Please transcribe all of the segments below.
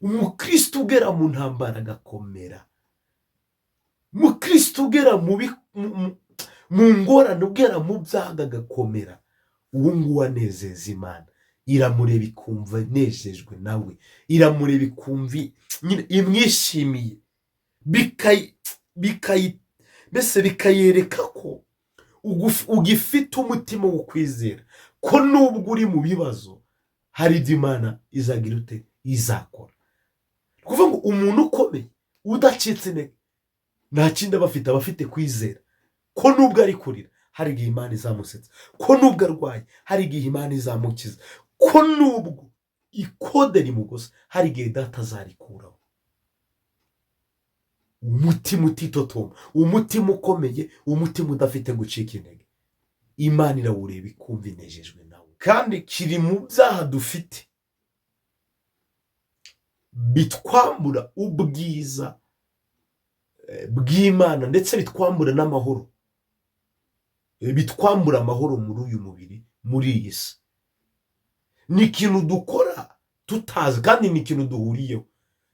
Umukristo ugera mu ntambara agakomera, umukristo ugera mu ngorane, ugera mu byago agakomera, uwo nguwo anezeza Imana. Iramureba ikumva inejejwe nawe, iramureba ikumva nyine imwishimiye, mbese bikayereka ko ugifite umutima wo kwizera ko nubwo uri mu bibazo hari ibyo Imana izagira ute, izakora. Ni ukuvuga ngo umuntu ukomeye udacitse intege nta kindi aba afite, aba afite kwizera ko nubwo ari kurira hari igihe Imana izamusetsa, ko nubwo arwaye hari igihe Imana izamukiza, ko nubwo ikode rimugose hari igihe data azarikuraho. Umutima utitotomba, umutima ukomeye, umutima udafite gucika intege, Imana irawureba ikumva inejejwe nawe. Kandi kiri mu byaha dufite bitwambura ubwiza bw'Imana, ndetse bitwambura n'amahoro, bitwambura amahoro muri uyu mubiri, muri iyi si. Ni ikintu dukora tutazi, kandi ni ikintu duhuriyeho.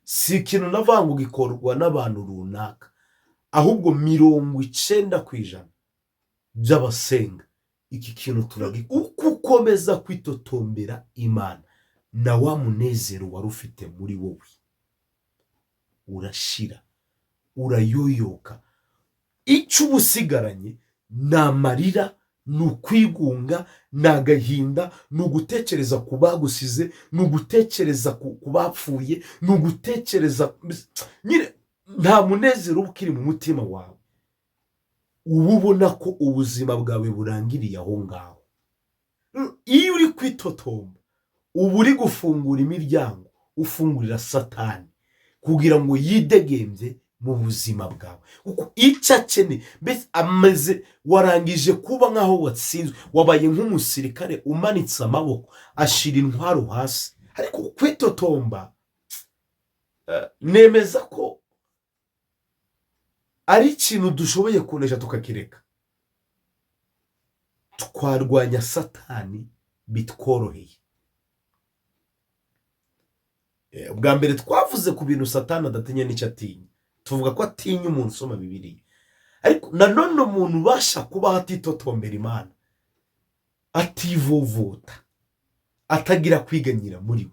Si ikintu navuga ngo gikorwa n'abantu runaka, ahubwo 90% by'abasenga iki kintu turagikora. Uko ukomeza kwitotombera Imana, na wa munezero wari ufite muri wowe urashira, urayoyoka. Icyo uba usigaranye ni amarira, ni ukwigunga, ni agahinda, ni ugutekereza ku bagusize, ni ugutekereza ku bapfuye, ni ugutekereza nyine, nta munezero uba ukiri mu mutima wawe. Uba ubona ko ubuzima bwawe burangiriye aho ngaho. Iyo uri kwitotomba uba uri gufungura imiryango, ufungurira Satani kugira ngo yidegembye mu buzima bwawe, kuko icyo akeneye mbese ameze, warangije kuba nk'aho watsinzwe, wabaye nk'umusirikare umanitse amaboko ashira intwaro hasi. Ariko kwitotomba, nemeza ko ari ikintu dushoboye kunesha tukakireka, twarwanya Satani bitworoheye. Ubwa mbere twavuze ku bintu Satani adatinya n'icyo atinya, tuvuga ko atinya umuntu usoma Bibiliya. Ariko nanone umuntu ubasha kubaho atitotombera Imana, ativovota, atagira kwiganyira muri we.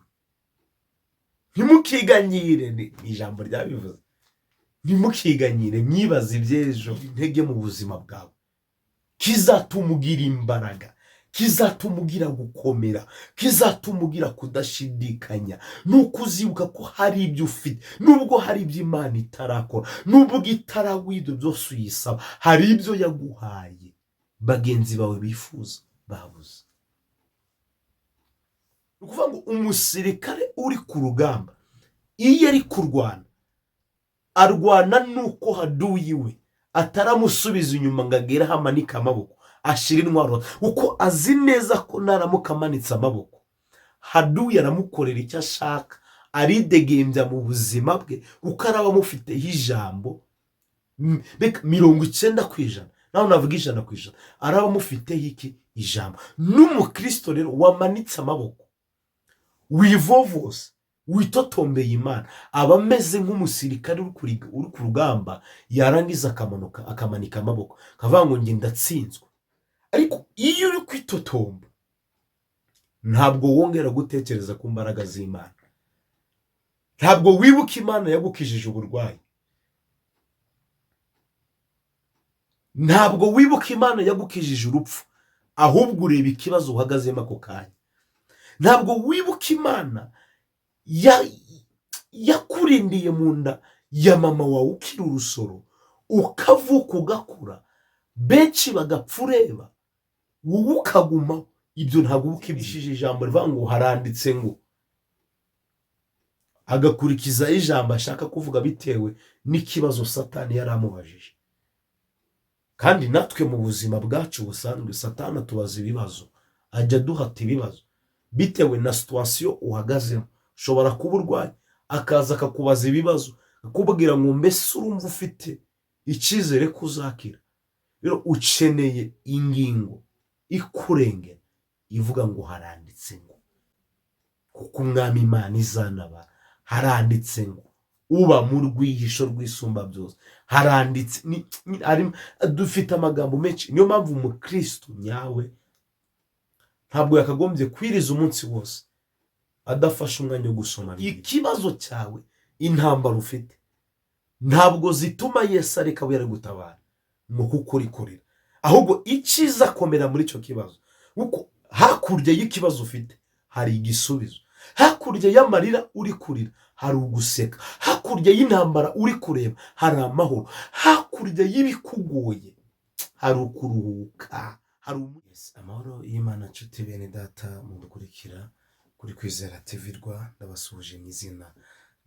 Ntimukiganyire, ni ijambo ryabivuze, ntimukiganyire mwibaze iby'ejo. Intege mu buzima bwawe kizatuma ugira imbaraga, kizatuma ugira gukomera, kizatuma ugira kudashidikanya, ni uko uzibuka ko hari ibyo ufite, nubwo hari ibyo Imana itarakora, nubwo itaraguha ibyo byose uyisaba, hari ibyo yaguhaye bagenzi bawe bifuza babuze. Ni ukuvuga ngo umusirikare uri ku rugamba, iyo ari kurwana, arwana nuko haduyi we ataramusubiza inyuma ngo agere aho amanika amaboko ashyira intwaro, kuko azi neza ko naramuka amanitse amaboko haduyi aramukorera icyo ashaka, aridegembya mu buzima bwe, kuko araba amufiteho ijambo. Reka 90%, nawe navuga 100%, araba amufiteho iki ijambo. N'umukristo rero wamanitse amaboko, wivovose, witotombeye Imana, aba ameze nk'umusirikare uri ku rugamba, yarangiza akamanuka akamanika amaboko akavuga ngo njye ndatsinzwe. Ariko iyo uri kwitotomba ntabwo wongera gutekereza ku mbaraga z'Imana, ntabwo wibuka Imana yagukijije uburwayi, ntabwo wibuka Imana yagukijije urupfu, ahubwo ureba ikibazo uhagazemo ako kanya. Ntabwo wibuka Imana yakurindiye mu nda ya mama wawe ukiri urusoro, ukavuka ugakura, benshi bagapfa ureba, wowe ukagumaho. Ibyo ntabwo uba ukibishije. Ijambo rivuga ngo haranditse ngo, agakurikizaho ijambo ashaka kuvuga bitewe n'ikibazo Satani yari amubajije. Kandi natwe mu buzima bwacu busanzwe Satani atubaza ibibazo, ajya aduhata ibibazo bitewe na situwasiyo uhagazemo. Ushobora kuba urwaye, akaza akakubaza ibibazo, akakubwira ngo mbese urumva ufite icyizere ko uzakira? Rero ukeneye ingingo ikurengera ivuga ngo haranditse ngo, kuko umwami Imana izanaba Haranditse ngo uba mu rwihisho rw'Isumba byose. Haranditse dufite amagambo menshi. Niyo mpamvu umukristo nyawe ntabwo yakagombye kwiriza umunsi wose adafashe umwanya wo gusoma. Ikibazo cyawe, intambara ufite, ntabwo zituma Yesu areka abo yari gutabara mu kukurikurira, ahubwo icyiza, komera muri icyo kibazo, kuko hakurya y'ikibazo ufite hari igisubizo, hakurya y'amarira uri kurira hari uguseka, hakurya y'intambara uri kureba hari amahoro, hakurya y'ibikugoye hari ukuruhuka, hari amahoro y'Imana. Nshuti bene data mudukurikira kuri Kwizera TV Rwa, ndabasuhuje mu izina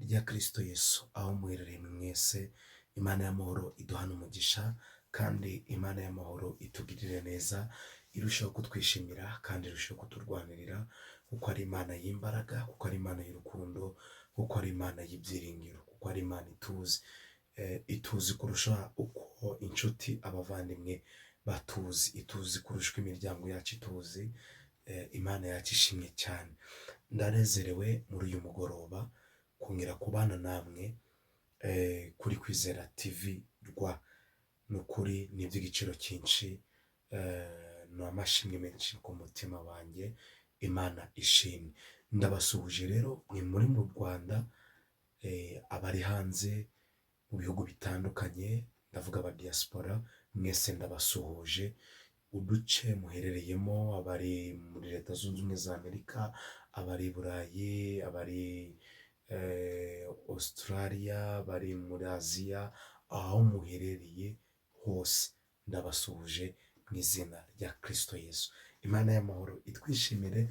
rya Kirisito Yesu. Aho muherereye mwese, Imana y'amahoro iduhana umugisha, kandi Imana y'amahoro itugirire neza, irushaho kutwishimira kandi irushaho kuturwanirira, kuko ari Imana y'imbaraga, kuko ari Imana y'urukundo, kuko ari Imana y'ibyiringiro, kuko ari Imana ituzi, ituzi kurusha uko inshuti, abavandimwe batuzi, ituzi kurusha uko imiryango yacu ituzi. Imana yacu ishimwe cyane. Ndanezerewe muri uyu mugoroba kongera kubana namwe kuri Kwizera TV Rwa. Ni ukuri ni iby'igiciro cyinshi, ni amashimwe menshi ku mutima wanjye. Imana ishimwe. Ndabasuhuje rero mwe muri mu Rwanda, abari hanze mu bihugu bitandukanye, ndavuga aba diaspora mwese, ndabasuhuje uduce muherereyemo, abari muri Leta Zunze Ubumwe za Amerika, abari i Burayi, abari Australia, abari muri Aziya, aho muherereye hose ndabasuhuje mu izina rya Kirisito Yesu. Imana y'amahoro itwishimire,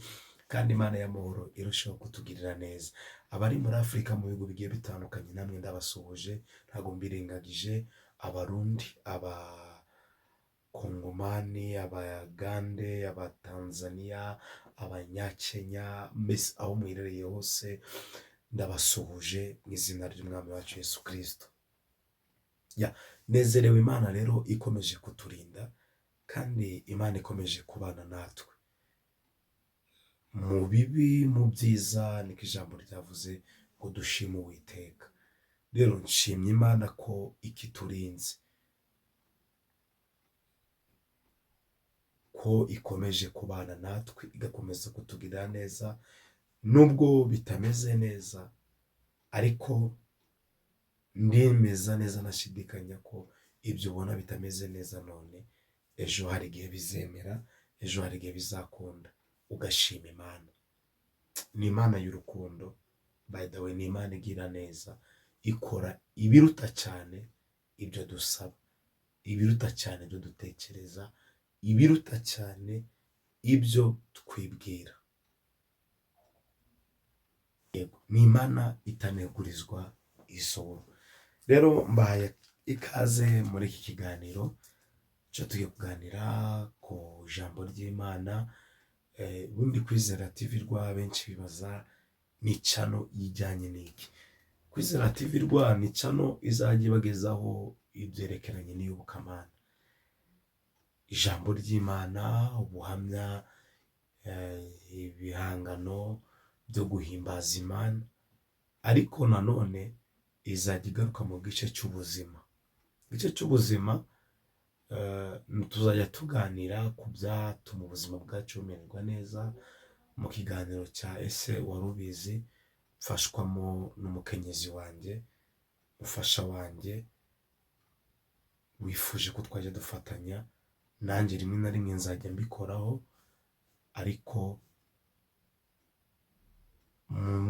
kandi Imana y'amahoro irushaho kutugirira neza. Abari muri Afurika mu bihugu bigiye bitandukanye, namwe ndabasuhuje, ntabwo mbirengagije. Abarundi, Abakongomani, Abagande, Abatanzaniya, Abanyakenya, mbese aho muherereye hose ndabasuhuje mu izina ry'Umwami wacu Yesu Kirisito. Ya, nezerewe Imana rero ikomeje kuturinda, kandi Imana ikomeje kubana natwe mu bibi, mu byiza. Niko ijambo ryavuze ngo dushime Uwiteka. Rero nshimye Imana ko ikiturinze, ko ikomeje kubana natwe, igakomeza kutugirira neza nubwo bitameze neza, ariko ndemeza neza nashidikanya ko ibyo ubona bitameze neza none, ejo hari igihe bizemera, ejo hari igihe bizakunda ugashima Imana. Ni Imana y'urukundo, by the way, ni Imana igira neza, ikora ibiruta cyane ibyo dusaba, ibiruta cyane ibyo dutekereza, ibiruta cyane ibyo twibwira. Yego, ni Imana itanegurizwa izuru. Rero mbahaye ikaze muri iki kiganiro cyo tugiye kuganira ku ijambo ry'Imana. Ubundi Kwizera TV Rwa, benshi bibaza ni channel ijyanye n'iki? Kwizera TV Rwa ni channel izajya ibagezaho ibyerekeranye n'iyobokamana, ijambo ry'Imana, ubuhamya, ibihangano byo guhimbaza Imana, ariko nanone izajya igaruka mu gice cy'ubuzima. Igice cy'ubuzima, tuzajya tuganira ku byatuma ubuzima bwacu bumererwa neza mu kiganiro cya Ese Wari Ubizi, mfashwamo n'umukenyezi wanjye, umufasha wanjye wifuje ko twajya dufatanya. Nanjye rimwe na rimwe nzajya mbikoraho, ariko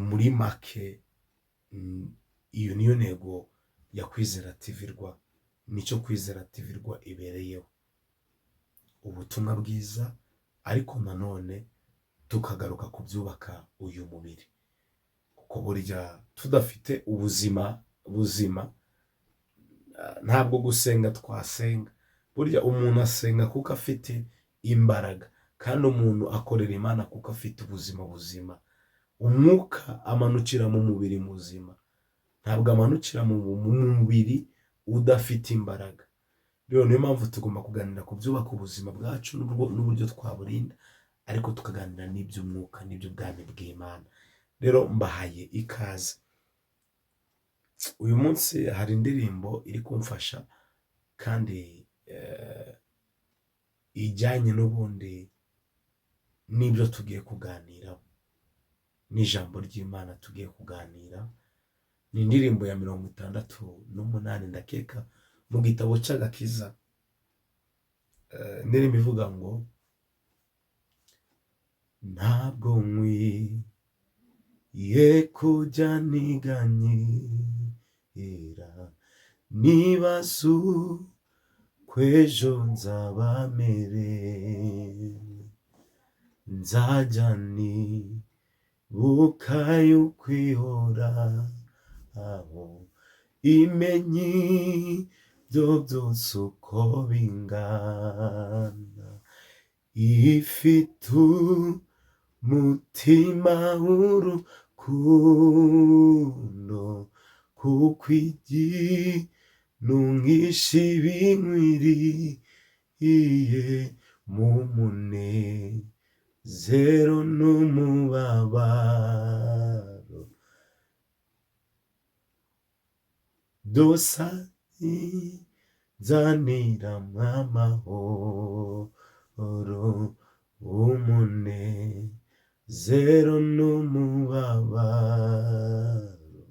muri make iyo niyo ntego ya Kwizera TV Rwa, nicyo Kwizera TV Rwa ibereyeho: ubutumwa bwiza, ariko nanone tukagaruka ku byubaka uyu mubiri, kuko burya tudafite ubuzima buzima ntabwo gusenga twasenga. Burya umuntu asenga kuko afite imbaraga, kandi umuntu akorera Imana kuko afite ubuzima buzima. Umwuka amanukira mu mubiri muzima, ntabwo amanukira mu mubiri udafite imbaraga. Rero niyo mpamvu tugomba kuganira ku byubaka ubuzima bwacu n'uburyo twaburinda, ariko tukaganira n'iby'umwuka n'iby'ubwami bw'Imana. Rero mbahaye ikaze. Uyu munsi hari indirimbo iri kumfasha kandi ijyanye n'ubundi n'ibyo tugiye kuganiraho n'ijambo ry'Imana tugiye kuganira. Ni indirimbo ya 68, ndakeka, mu gitabo cy'agakiza. Indirimbo ivuga ngo: "Ntabwo nkwiye kujya niganyira, nibaza uko ejo nzaba merewe, nzajya nibuka yuko ihoraho, imenye ibyo byose uko bingana, ifite umutima w'urukundo, kuko igintungisha ibinkwiriye mu munezero n'umubabaro, byose inzanira amahoro, umunezero n'umubabaro,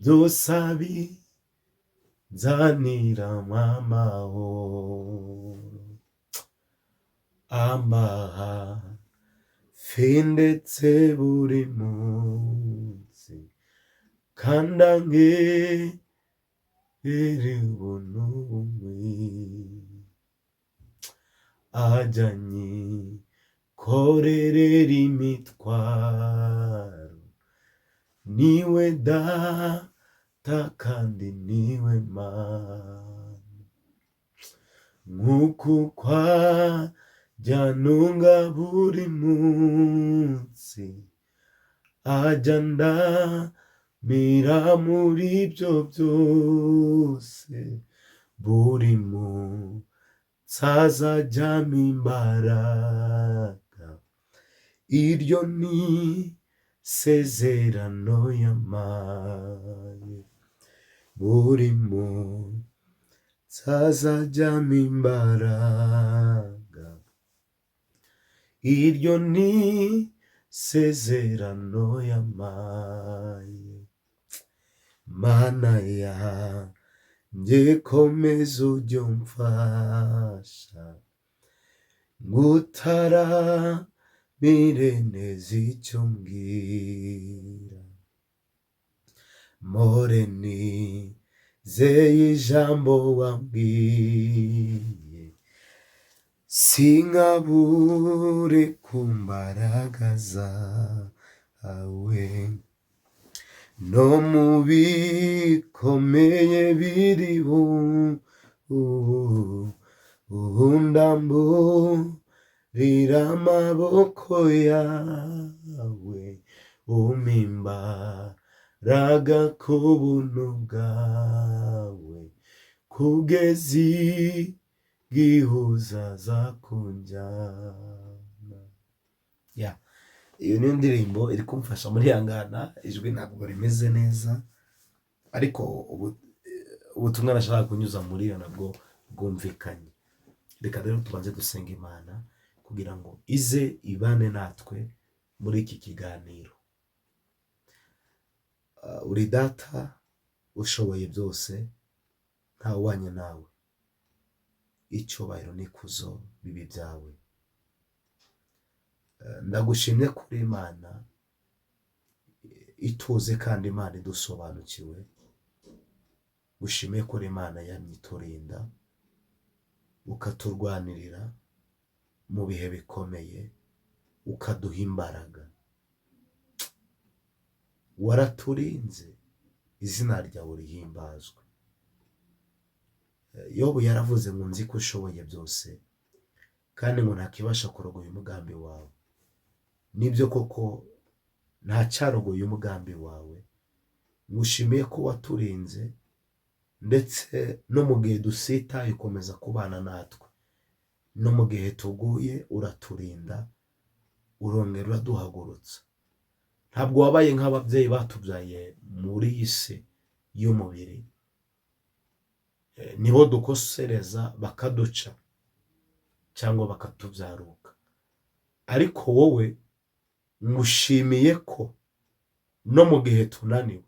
byose binzanira amahoro, amba hafi ndetse buri munsi, kandi angirira ubuntu bumwe, ajya anyikorerera imitwaro, niwe Data kandi niwe Mana, nk'uko ajya antunga buri munsi, ajya andamira muri ibyo byose, buri munsi azajya ampa imbaraga, iryo ni isezerano yampaye, buri munsi azajya ampa imbaraga, iryo ni isezerano yampaye. Mana yanjye, komeza ujye umfasha, ngutaramire neza icyo umbwira, mpore nizeye ijambo wambwiye, sinkabure ku mbaraga zawe, no mu bikomeye biriho ubu, ndamburira amaboko yawe, umpa imbaraga ku buntu bwawe, kugeza igihe uzaza kunjyana." Ya, iyo niyo ndirimbo iri kumfasha. Murihangana, ijwi ntabwo rimeze neza, ariko ubutumwa nashaka kunyuza muri iyo nabwo bwumvikanye. Reka rero tubanze dusenga Imana kugira ngo ize ibane natwe muri iki kiganiro. Uri Data ushoboye byose, ntawubanye nawe, icyubahiro n'ikuzo bibe ibyawe. Ndagushimye kuri Imana ituze kandi Imana idusobanukiwe. Gushimiye kuri Imana yamye iturinda, ukaturwanirira mu bihe bikomeye, ukaduha imbaraga, waraturinze, izina ryawe rihimbazwe. Yobu yaravuze ngo: "Nzi ko ushoboye byose, kandi ngo ntakibasha kurogoya umugambi wawe." Nibyo koko, nta cyarogoye umugambi wawe. Ngushimiye ko waturinze, ndetse no mu gihe dusitaye ukomeza kubana natwe, no mu gihe tuguye uraturinda, urongera uraduhagurutsa. Ntabwo wabaye nk'ababyeyi batubyaye muri iyi si. y'umubiri. Nibo dukosereza bakaduca cyangwa bakatubyaruka, ariko wowe ngushimiye ko no mu gihe tunaniwe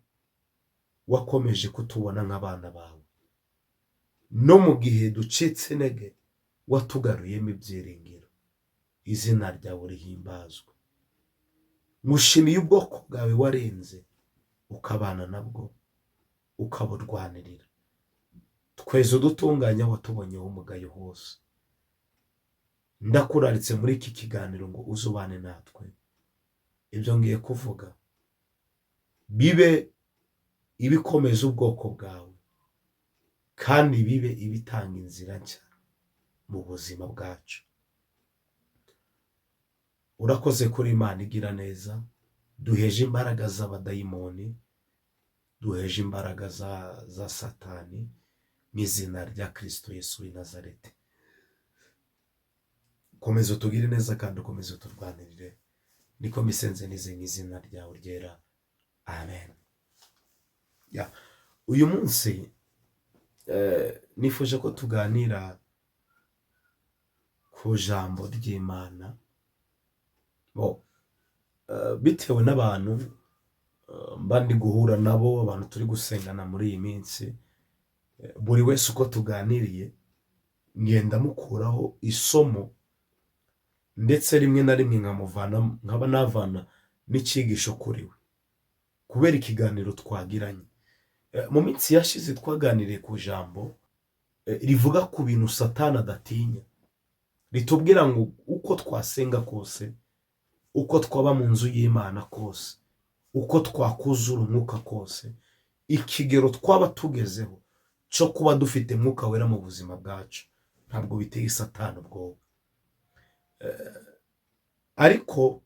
wakomeje kutubona nk'abana bawe, no mu gihe ducitse intege watugaruyemo ibyiringiro. Izina ryawe rihimbazwe. Ngushimiye ubwoko bwawe warenze ukabana nabwo ukaburwanirira. Tweze udutunganya watubonyeho umugayo hose. Ndakuraritse muri iki kiganiro ngo uzubane natwe. Ibyo ngiye kuvuga bibe ibikomeza ubwoko bwawe, kandi bibe ibitanga inzira nshya mu buzima bwacu. Urakoze kuri Imana igira neza, duheje imbaraga z'abadayimoni, duheje imbaraga za Satani, mu izina rya Kristo Yesu w'i Nazareti. Komeza utugire neza kandi ukomeze uturwanirire, niko mbisenze nize mu izina ryawe ryera, amen. Ya, uyu munsi nifuje ko tuganira ku jambo ry'Imana. Bo, bitewe n'abantu mba ndi guhura nabo, abantu turi gusengana muri iyi minsi, buri wese uko tuganiriye ngenda mukuraho isomo, ndetse rimwe na rimwe nkamuvana, nkaba navana n'icyigisho kuri we kubera ikiganiro twagiranye. Mu minsi yashize twaganiriye ku jambo rivuga ku bintu Satani adatinya, ritubwira ngo uko twasenga kose, uko twaba mu nzu y'Imana kose, uko twakuzura umwuka kose, ikigero twaba tugezeho cyo kuba dufite mwuka wera mu buzima bwacu, ntabwo biteye Satani ubwoba. Ariko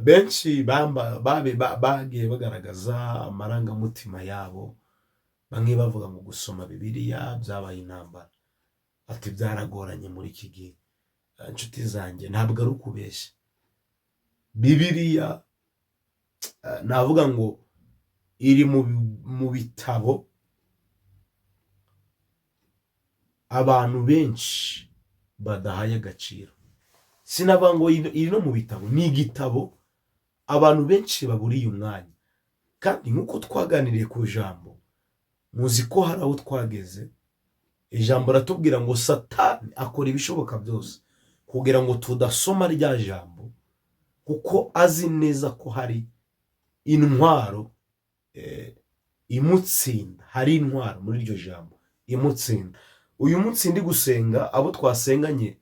benshi bagiye bagaragaza amarangamutima yabo, bamwe bavuga ngo gusoma Bibiliya byabaye intambara, ati byaragoranye muri iki gihe. Inshuti zanjye, ntabwo ari ukubeshya. Bibiliya navuga ngo iri mu bitabo abantu benshi badahaye agaciro. Sinavuga ngo iri no mu bitabo, ni igitabo abantu benshi baburiye umwanya. Kandi nk'uko twaganiriye ku jambo, muzi ko hari aho twageze, ijambo ratubwira ngo Satani akora ibishoboka byose kugira ngo tudasoma rya jambo, kuko azi neza ko hari intwaro imutsinda, hari intwaro muri iryo jambo imutsinda. Uyu munsi ndi gusenga, abo twasenganye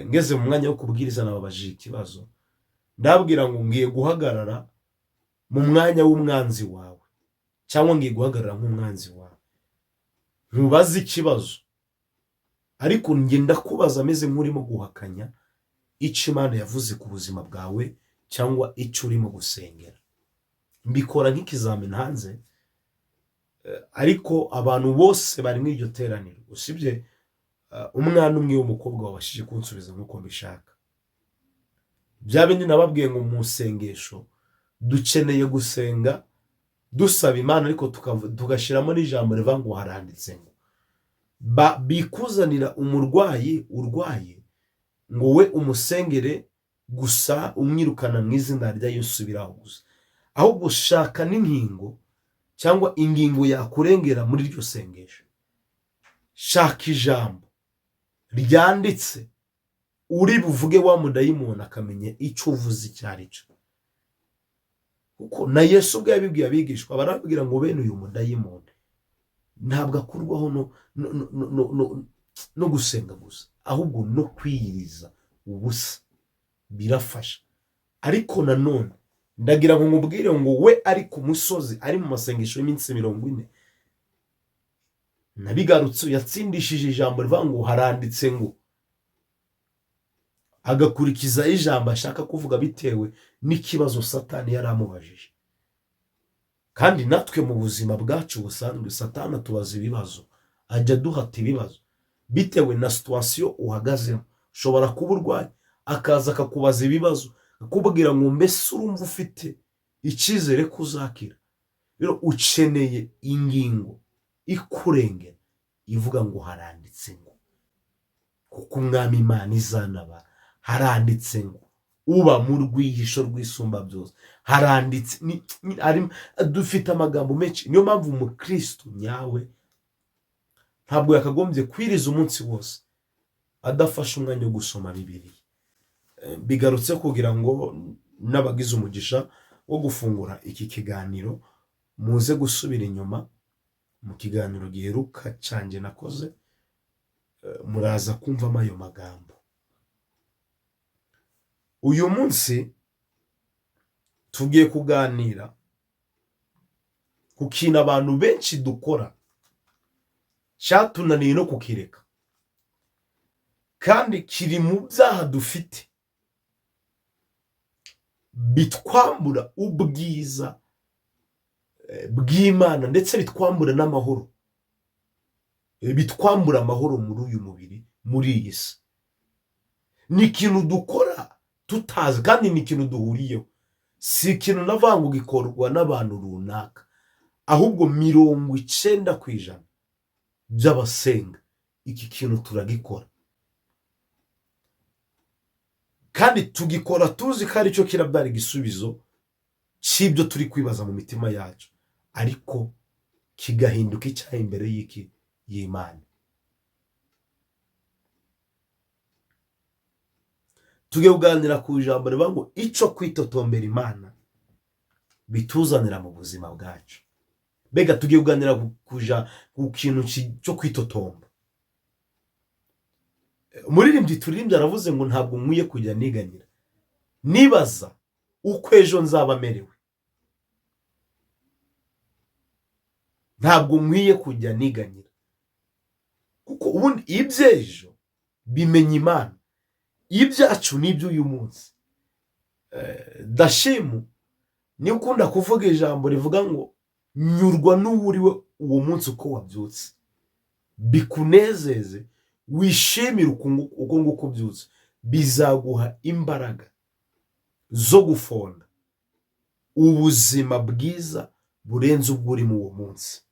ngeze mu mwanya wo kubwiriza nababajije ikibazo, ndabwira ngo ngiye guhagarara mu mwanya w'umwanzi wawe, cyangwa ngiye guhagarara nk'umwanzi wawe, ntubaze ikibazo, ariko njye ndakubaza ameze nk'urimo guhakanya icyo Imana yavuze ku buzima bwawe cyangwa icyo urimo gusengera. Mbikora nk'ikizamini hanze, ariko abantu bose bari muri iryo teraniro, usibye umwana umwe w'umukobwa wabashije kunsubiza nk'uko mbishaka. Bya bindi nababwiye ngo mu nsengesho dukeneye gusenga dusaba Imana, ariko tugashyiramo n'ijambo rivuga ngo haranditse ngo bikuzanira umurwayi urwaye ngo we umusengere gusa umwirukana mu izina rya Yesu biraho gusa, ahubwo shaka n'inkingo cyangwa ingingo yakurengera muri iryo sengesho. Shaka ijambo ryanditse uri buvuge wa mudayimoni akamenya icyo uvuze icyo ari cyo. Kuko na Yesu ubwe yabibwiye abigishwa, barababwira ngo bene uyu mudayimoni ntabwo akurwaho no gusenga gusa, ahubwo no kwiyiriza ubusa birafasha. Ariko nanone ndagira ngo nkubwire ngo we ari ku musozi, ari mu masengesho y'iminsi 40, nabigarutse, yatsindishije ijambo rivuga ngo haranditse ngo, agakurikiza ijambo ashaka kuvuga bitewe n'ikibazo Satani yari amubajije. Kandi natwe mu buzima bwacu busanzwe Satani atubaza ibibazo, ajya aduhata ibibazo bitewe na situation uhagazemo. Ushobora kuba urwaye, akaza akakubaza ibibazo, akubwira ngo mbese urumva ufite icyizere ko uzakira? Rero ukeneye ingingo ikurengera ivuga ngo haranditse ngo, kuko Umwami Imana izanaba, haranditse ngo uba mu rwihisho rw'isumba byose, haranditse. Dufite amagambo menshi. Niyo mpamvu umukristo nyawe ntabwo yakagombye kwiriza umunsi wose adafashe umwanya wo gusoma Bibiliya. Bigarutse kugira ngo n'abagize umugisha wo gufungura iki kiganiro muze gusubira inyuma mu kiganiro giheruka cyanjye nakoze, muraza kumvamo ayo magambo. Uyu munsi tugiye kuganira ku kintu abantu benshi dukora cyatunaniye no kukireka, kandi kiri mu byaha dufite bitwambura ubwiza bw'Imana, ndetse bitwambura n'amahoro, bitwambura amahoro muri uyu mubiri, muri iyi si. Ni ikintu dukora tutazi, kandi ni ikintu duhuriyeho. Si ikintu navuga ngo gikorwa n'abantu runaka, ahubwo 90% by'abasenga iki kintu turagikora, kandi tugikora tuzi ko aricyo kirabyara igisubizo cy'ibyo turi kwibaza mu mitima yacu, ariko kigahinduka icyaha imbere y'iki y'Imana. Tugiye kuganira ku ijambo rivuga ngo icyo kwitotombera Imana bituzanira mu buzima bwacu. Mbega tugiye kuganira ku kintu cyo kwitotomba. Umuririmbyi turirimbye aravuze ngo ntabwo nkwiye kujya niganyira, nibaza uko ejo nzaba merewe. Ntabwo nkwiye kujya niganyira, kuko ubundi iby'ejo bimenya Imana, ibyacu ni iby'uyu munsi. Dashimu niba ukunda kuvuga ijambo rivuga ngo nyurwa n'uwuriwe uwo munsi uko wabyutse, bikunezeze, wishimire uko nguko ubyutse, bizaguha imbaraga zo gufonda ubuzima bwiza burenze ubwo urimo uwo munsi.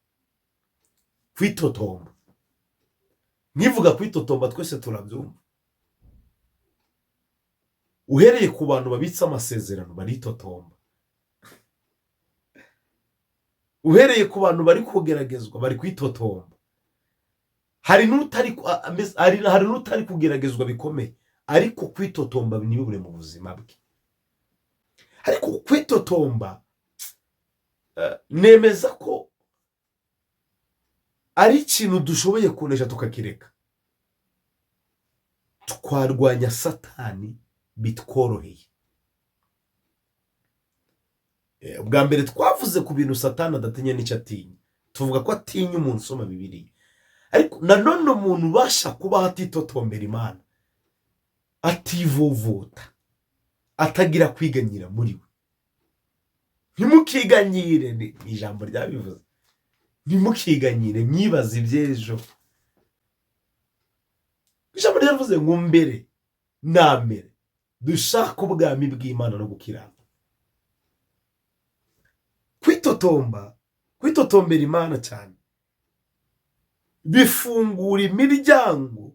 Kwitotomba, nkivuga kwitotomba twese turabyumva. Uhereye ku bantu babitse amasezerano baritotomba, uhereye ku bantu bari kugeragezwa bari kwitotomba. Hari n'utari kugeragezwa bikomeye, ariko kwitotomba ntibibure mu buzima bwe. Ariko kwitotomba nemeza ko ari ikintu dushoboye kunesha tukakireka, twarwanya Satani bitworoheye. Bwa mbere twavuze ku bintu Satani adatinya n'icyo atinya, tuvuga ko atinya umuntu usoma Bibiliya. Ariko nanone umuntu ubasha kubaho atitotombera Imana, ativovota, atagira kwiganyira muri we. Ntimukiganyire, ni ijambo ryabivuze, ntimukiganyire mwibaze iby'ejo. Ijambo ryavuze ngo mbere na mbere dushake ubwami bw'Imana no gukiranuka. Kwitotomba, kwitotombera Imana cyane bifungura imiryango,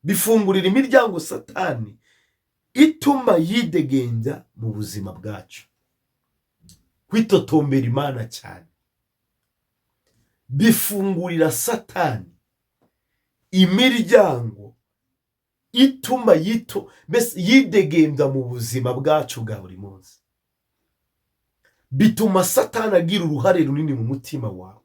bifungurira imiryango Satani ituma yidegembya mu buzima bwacu. Kwitotombera Imana cyane bifungurira Satani imiryango ituma yidegembya mu buzima bwacu bwa buri munsi. Bituma Satani agira uruhare runini mu mutima wawe.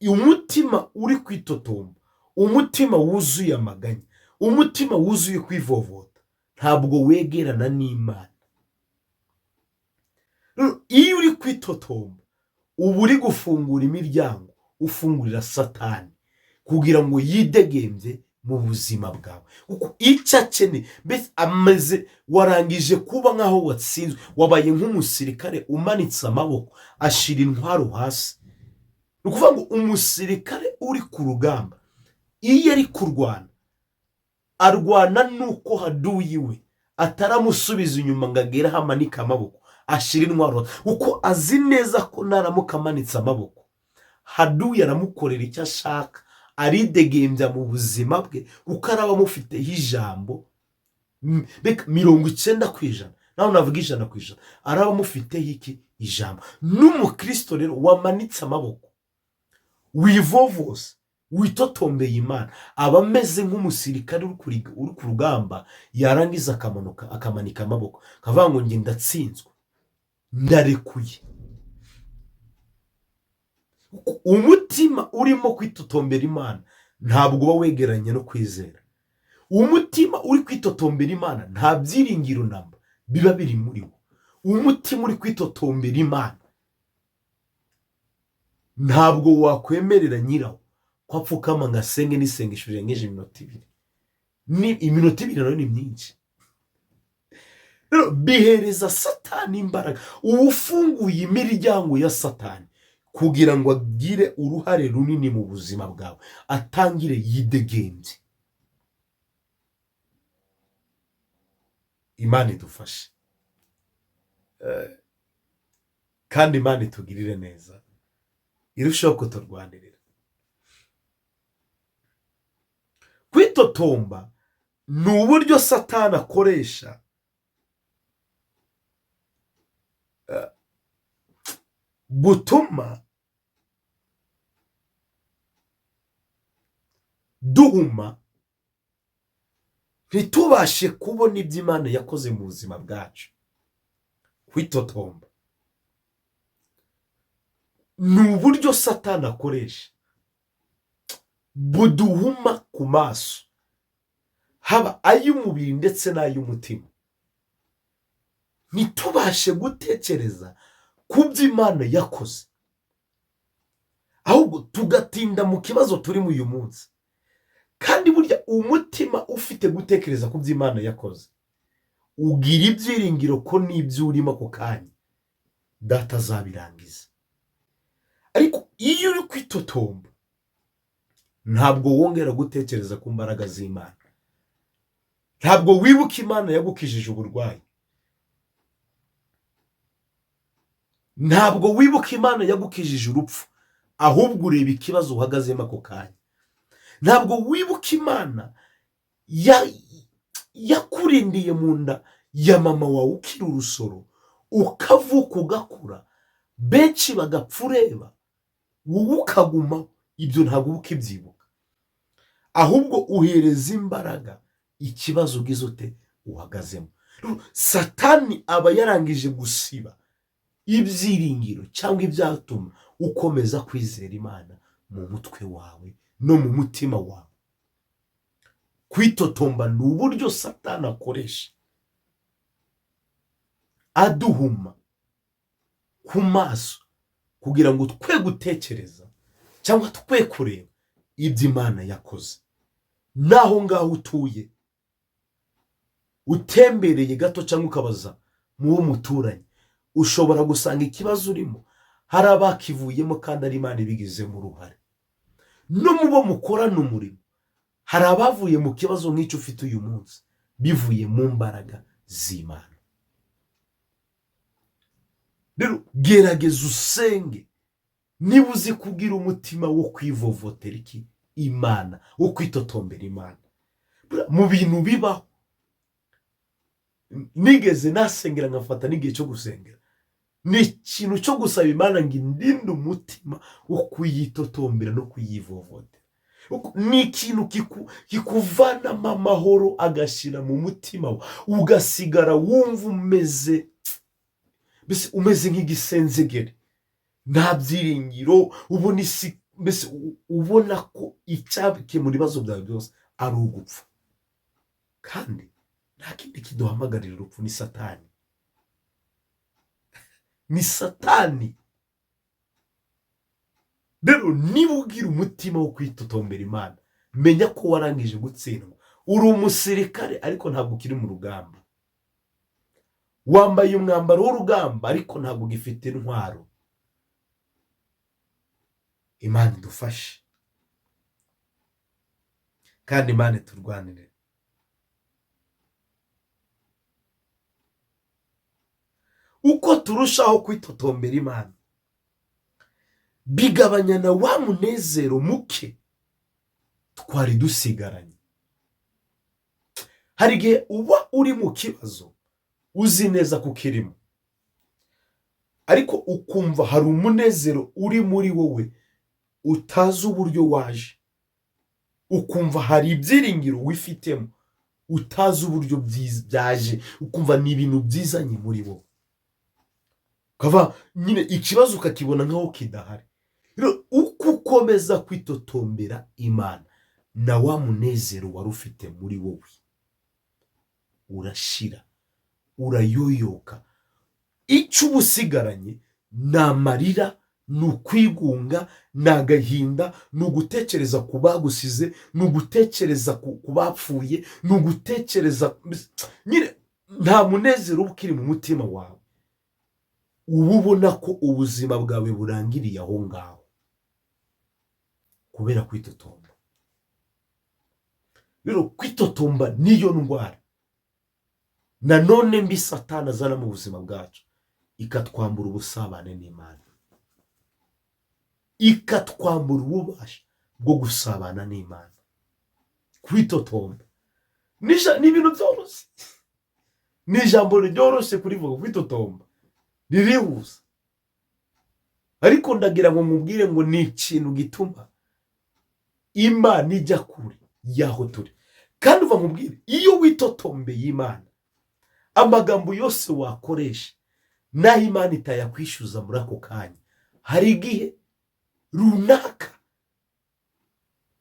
Umutima uri kwitotomba, umutima wuzuye amaganya, umutima wuzuye kwivovota, ntabwo wegerana n'Imana. Iyo uri kwitotomba uba uri gufungura imiryango, ufungurira Satani kugira ngo yidegembye mu buzima bwawe. Kuko icyo akeneye, mbese ameze, warangije kuba nk'aho watsinzwe, wabaye nk'umusirikare umanitse amaboko ashyira intwaro hasi. Ni ukuvuga ngo umusirikare uri ku rugamba iyo ari kurwana, arwana n'uko haduyi we ataramusubiza inyuma ngo agere aho amanika amaboko, Ashyira intwaro, kuko azi neza ko naramuka amanitse amaboko, haduyi aramukorera icyo ashaka, aridegembya mu buzima bwe, kuko araba amufiteho ijambo 90%, nawe navuga 100%, araba amufiteho iki? Ijambo. N'umukristo rero wamanitse amaboko, wivovose, witotombeye Imana, aba ameze nk'umusirikare uri ku rugamba, yarangiza akamanuka akamanika amaboko akavuga ngo njye ndatsinzwe, ndarekuye. Umutima urimo kwitotombera Imana ntabwo uba wegeranye no kwizera. Umutima uri kwitotombera Imana nta byiringiro namba biba biri muri wo. Umutima uri kwitotombera Imana ntabwo wakwemerera nyirawo ko apfukama ngo asenge n'isengesho rirengeje iminota 2. Ni iminota 2 nayo ni myinshi. Rero bihereza Satani imbaraga. Uba ufunguye imiryango ya Satani kugira ngo agire uruhare runini mu buzima bwawe, atangire yidegembye. Imana idufashe kandi Imana itugirire neza, irushaho kuturwanirira. Kwitotomba ni uburyo Satani akoresha butuma duhuma, ntitubashe kubona ibyo Imana yakoze mu buzima bwacu. Kwitotomba ni uburyo Satani akoresha buduhuma ku maso, haba ay'umubiri ndetse n'ay'umutima, ntitubashe gutekereza ku byo Imana yakoze, ahubwo tugatinda mu kibazo turimo uyu munsi. Kandi burya umutima ufite gutekereza ku byo Imana yakoze ugira ibyiringiro ko n'ibyo urimo ako kanya Data azabirangiza. Ariko iyo uri kwitotomba ntabwo wongera gutekereza ku mbaraga z'Imana, ntabwo wibuka Imana yagukijije uburwayi, ntabwo wibuka Imana yagukijije urupfu, ahubwo ureba ikibazo uhagazemo ako kanya. Ntabwo wibuka Imana yakurindiye mu nda ya mama wawe ukiri urusoro, ukavuka ugakura, benshi bagapfa ureba, wowe ukaguma. Ibyo ntabwo uba ukibyibuka, ahubwo uhereza imbaraga ikibazo ugize ute uhagazemo. Satani aba yarangije gusiba ibyiringiro cyangwa ibyatuma ukomeza kwizera Imana mu mutwe wawe no mu mutima wawe. Kwitotomba ni uburyo Satani akoresha aduhuma ku maso kugira ngo twe gutekereza cyangwa twe kureba ibyo Imana yakoze. Naho ngaho utuye utembereye gato cyangwa ukabaza mu wo muturanye, ushobora gusanga ikibazo urimo hari abakivuyemo kandi ari Imana ibigizemo uruhare. No mu bo mukorana umurimo hari abavuye mu kibazo nk'icyo ufite uyu munsi bivuye mu mbaraga z'Imana. Rero gerageza usenge, niba uzi kugira umutima wo kwivovotera iki Imana, wo kwitotombera Imana. Mu bintu bibaho, nigeze nasengera nkafata n'igihe cyo gusengera, ni ikintu cyo gusaba Imana ngo indinde umutima wo kuyitotombera no kuyivovotera. Ni ikintu kikuvanamo amahoro agashyira mu mutima, ugasigara wumva umeze mbese umeze nk'igisenzegere, nta byiringiro, ubona isi mbese ubona ko icyakemura ibibazo byawe byose ari ugupfa. Kandi nta kindi kiduhamagarira urupfu, ni Satani, ni Satani. Rero niba ugira umutima wo kwitotombera Imana, menya ko warangije gutsindwa. Uri umusirikare ariko ntabwo ukiri mu rugamba, wambaye umwambaro w'urugamba ariko ntabwo ugifite intwaro. Imana idufashe kandi Imana iturwanire. Uko turushaho kwitotombera Imana, bigabanya na wa munezero muke twari dusigaranye. Hari igihe uba uri mu kibazo uzi neza ko ukirimo, ariko ukumva hari umunezero uri muri wowe utazi uburyo waje, ukumva hari ibyiringiro wifitemo utazi uburyo byaje, ukumva ni ibintu byizanye muri wowe, ukava nyine ikibazo ukakibona nk'aho kidahari. Rero uko ukomeza kwitotombera Imana, na wa munezero wari ufite muri wowe urashira, urayoyoka. Icyo uba usigaranye ni amarira, ni ukwigunga, ni agahinda, ni ugutekereza ku bagusize, ni ugutekereza ku bapfuye, ni ugutekereza nyine nta munezero uba ukiri mu mutima wawe. Uba ubona ko ubuzima bwawe burangiriye aho ngaho kubera kwitotomba. Rero kwitotomba niyo ndwara nanone mbi Satani azana mu buzima bwacu, ikatwambura ubusabane n'Imana, ikatwambura ububasha bwo gusabana n'Imana. Kwitotomba ni ibintu byoroshye, ni ijambo ryoroshye kurivuga, kwitotomba ririhuse, ariko ndagira ngo nkubwire ngo ni ikintu gituma Imana ijya kure y'aho turi. Kandi uva nkubwire, iyo witotombeye Imana, amagambo yose wakoresha naho Imana itayakwishyuza muri ako kanya, hari igihe runaka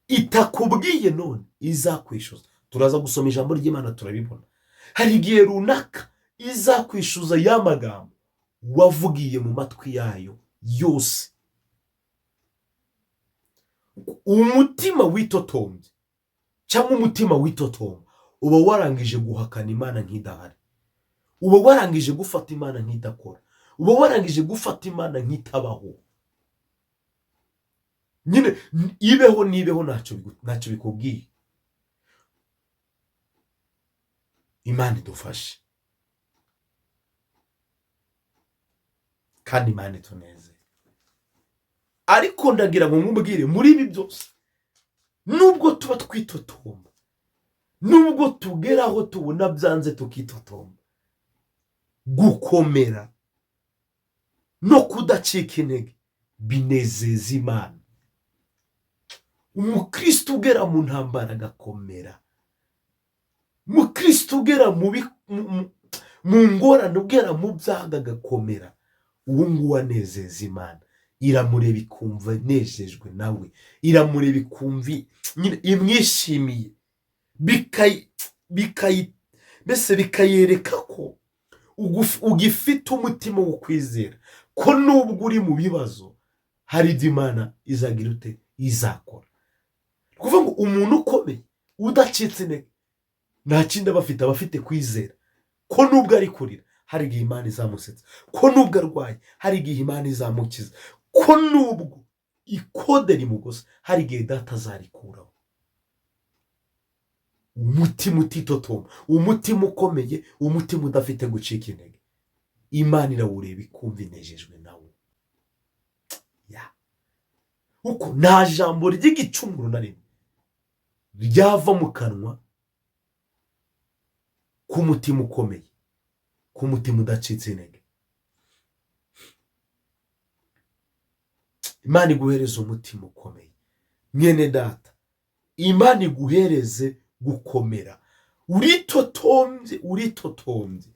itakubwiye none izakwishyuza. Turaza gusoma ijambo ry'Imana turabibona. Hari igihe runaka izakwishyuza ya magambo wavugiye mu matwi yayo yose. Umutima witotombye cyangwa umutima witotomba uba warangije guhakana Imana nk'idahari, uba warangije gufata Imana nk'idakora, uba warangije gufata Imana nk'itabaho. Nyine ibeho nibeho ntacyo bikubwiye. Imana idufashe kandi Imana ituneze. Ariko ndagira ngo nkubwire, muri ibi byose, nubwo tuba twitotomba, nubwo tugera aho tubona byanze tukitotomba, gukomera no kudacika intege binezeza Imana. Umukristo ugera mu ntambara agakomera, umukristo ugera mu ngorane, ugera mu byago agakomera, uwo nguwo anezeza Imana. Iramureba ikumva inejejwe nawe, iramureba ikumva nyine imwishimiye, mbese bikayereka ko ugifite umutima wo kwizera ko nubwo uri mu bibazo hari ibyo Imana izagira ute, izakora. Ni ukuvuga ngo umuntu ukomeye udacitse intege nta kindi aba afite, aba afite kwizera ko nubwo ari kurira hari igihe Imana izamusetsa, ko nubwo arwaye hari igihe Imana izamukiza, ko nubwo ikode rimugosa hari igihe data azarikuraho. Umutima utitotomba, umutima ukomeye, umutima udafite gucika intege, Imana irawureba ikumva inejejwe nawo. Kuko nta jambo ry'igicumuro na rimwe ryava mu kanwa k'umutima ukomeye, k'umutima udacitse intege. Imana iguhereze umutima ukomeye mwene data, Imana iguhereze gukomera. Uritotombye, uritotombye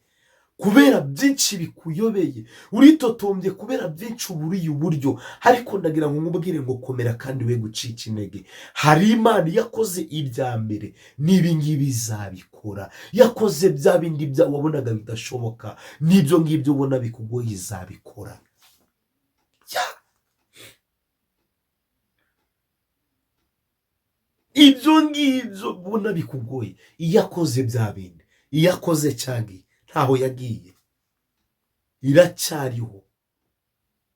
kubera byinshi bikuyobeye, uritotombye kubera byinshi uburiye uburyo, ariko ndagira ngo nkubwire ngo komera kandi we gucika intege. Hari Imana yakoze ibya mbere n'ibi ngibi izabikora, yakoze bya bindi bya wabonaga bidashoboka, n'ibyo ngibyo ubona bikugoye izabikora. Ibyo ngibyo ubona bikugoye, iyo akoze bya bindi, iyo akoze cyagiye, ntaho yagiye, iracyariho,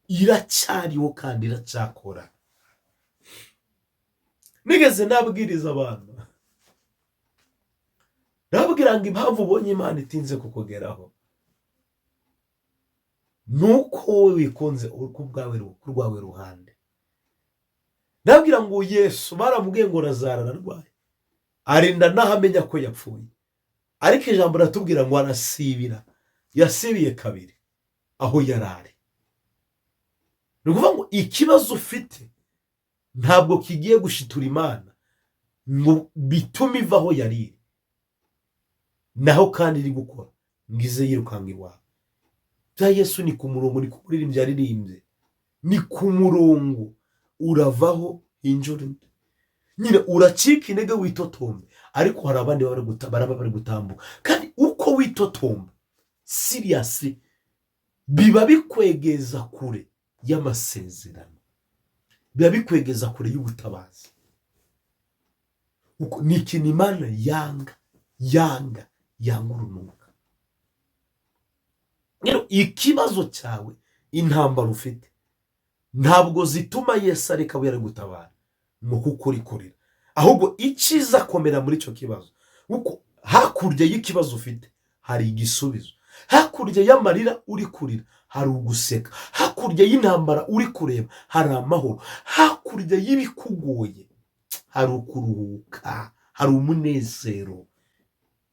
iracyariho kandi iracyakora. Nigeze nabwiriza abantu, nababwira ngo impamvu ubonye Imana itinze kukugeraho Ni uko wowe wikunze ku rwawe ruhande. Ndabwira ngo Yesu baramubwiye ngo Lazaro ararwaye, arinda n'aho amenya ko yapfuye, ariko ijambo riratubwira ngo arasibira. Yasibiye kabiri aho yari ari. Ni ukuvuga ngo ikibazo ufite ntabwo kigiye gushitura Imana ngo bitume iva aho yari iri, naho kandi iri gukora ngo ize yirukanka iwawe. Bya Yesu ni ku murongo, ni ku muririmbyi yaririmbye, ni ku murongo. Uravaho hinjura undi, nyine uracika intege witotombe, ariko hari abandi baraba bari gutambuka. Kandi uko witotomba seriously biba bikwegeza kure y'amasezerano, biba bikwegeza kure y'ubutabazi. Uko ni ikintu Imana yanga, yanga, yanga urunuka. Rero ikibazo cyawe, intambara ufite, ntabwo zituma Yesu areka abo yari gutabara mu kukurikurira, ahubwo icyiza komera muri icyo kibazo, kuko hakurya y'ikibazo ufite hari igisubizo, hakurya y'amarira uri kurira hari uguseka, hakurya y'intambara uri kureba hari amahoro, hakurya y'ibikugoye hari ukuruhuka, hari umunezero.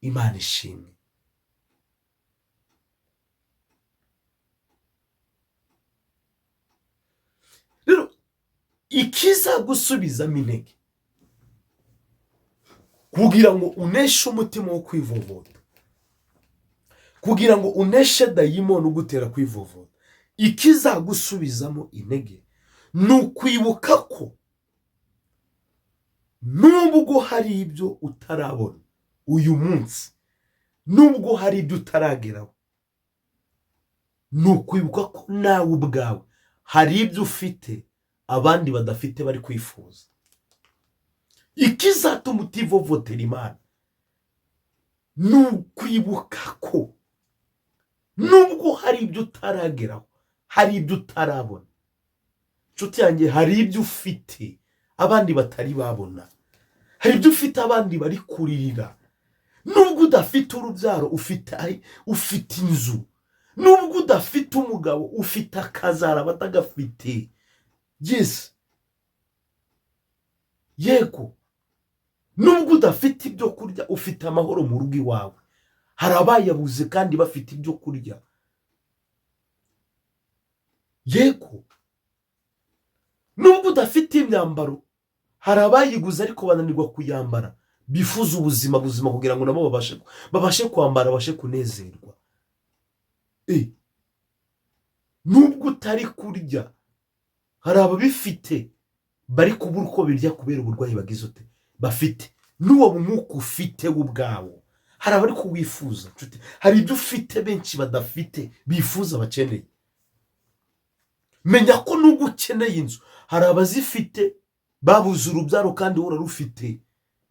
Imana ishimwe. Rero ikizagusubizamo intege kugira ngo uneshe umutima wo kwivovota, kugira ngo uneshe dayimoni ugutera kwivovota, ikizagusubizamo intege ni ukwibuka ko nubwo hari ibyo utarabona uyu munsi, nubwo hari ibyo utarageraho, ni ukwibuka ko nawe ubwawe hari ibyo ufite abandi badafite bari kwifuza. Ikizatuma utivovotera Imana ni ukwibuka ko nubwo hari ibyo utarageraho, hari ibyo utarabona, nshuti yanjye, hari ibyo ufite abandi batari babona, hari ibyo ufite abandi bari kuririra. Nubwo udafite urubyaro, ufite inzu. Nubwo udafite umugabo, ufite akazara batagafite. Yes. Yego. Nubwo udafite ibyo kurya, ufite amahoro mu rugo iwawe. Hari abayabuze kandi bafite ibyo kurya. Yego. Nubwo udafite imyambaro, hari abayiguze ariko bananirwa kuyambara, bifuza ubuzima buzima kugira ngo nabo babashe kwambara, babashe kunezerwa. Nubwo utari kurya, hari ababifite bari kubura uko birya kubera uburwayi bagize ute bafite. N'uwo mwuka ufite wo ubwawo, hari abari kuwifuza, nshuti. Hari ibyo ufite benshi badafite, bifuza, bakeneye. Menya ko nubwo ukeneye inzu, hari abazifite babuze urubyaro kandi wowe urarufite,